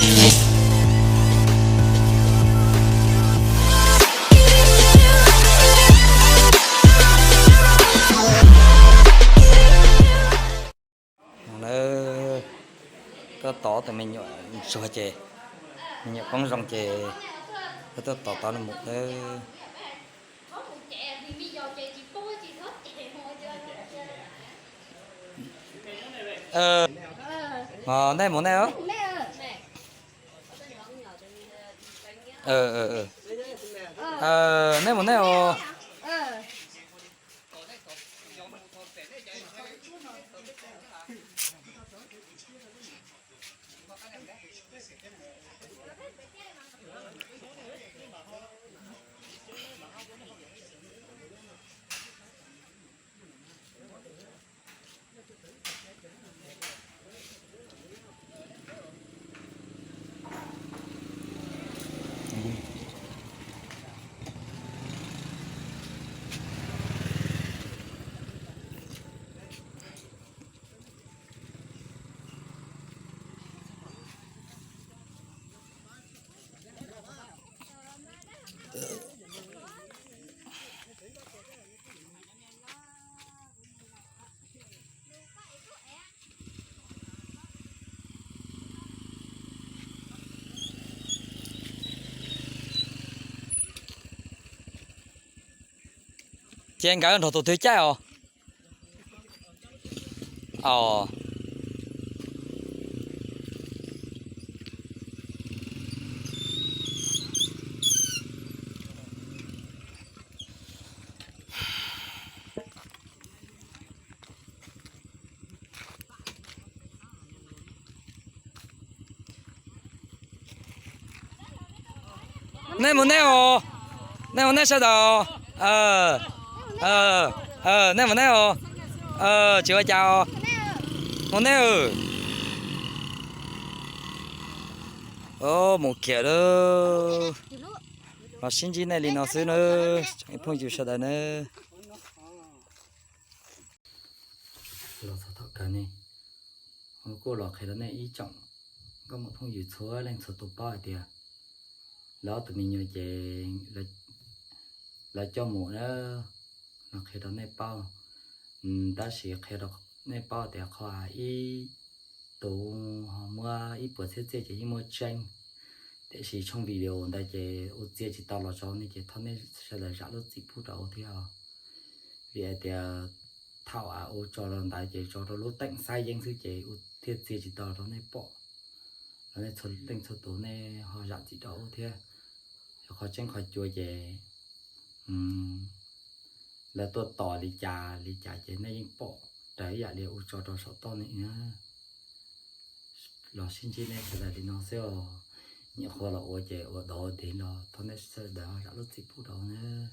Lawv tuaj tod tus me nyuam ntsuag ces, me nyuam poob zoo ces lawv tuaj tod tod mus lawm. Nej mus nej os. Nej mus nej os. Ces nkawd nrog tus twg caij os? Os. Nej mus nej os. Nej mus nej sawv daws. Nej mus nej os. Tsis ua cas os. Mus nej. Mus kiag lawm. Los sib ntsib nej li no xwb nawb, phooj ywg sawv daws nawb. Los txog thaum kawg ne, kuj los qhia rau nej ib tsoom nkauj muam phooj ywg txhua leej txhua tus paub hais tias lawv ob tug me nyuam ces lawv coj mus na, los qhia rau nej paub. Tab sis qhia rau nej paub tias qhov ib tus ho muab ib puas txhiab txiaj ces yeej muaj tseeb, tiam sis tshooj video ntawd ces ua txiav tsis tau los rau nej ces thov nej sawv daws zam lub txim pub rau thiab os. Vim hais tias thaum ua tso los ntawd ces tso rau lub teem xab yeeb xwb ces ua thiaj txiav tsis tau rau nej pom, rau nej txhua leej txhua tus nej ho zam txim rau thiab. Yog qhov tseeb qhov cua ces lawv tuaj tos li cas li cas ces nej yeej pom raws ib yam li ua tso rau saum toj ne na. Los sib ntsib nej sawv daws li no xwb os. Nyuam qhuav los ua ces ua dog ua dig los thov nej sawv daws zam lub txim pub rau nawb.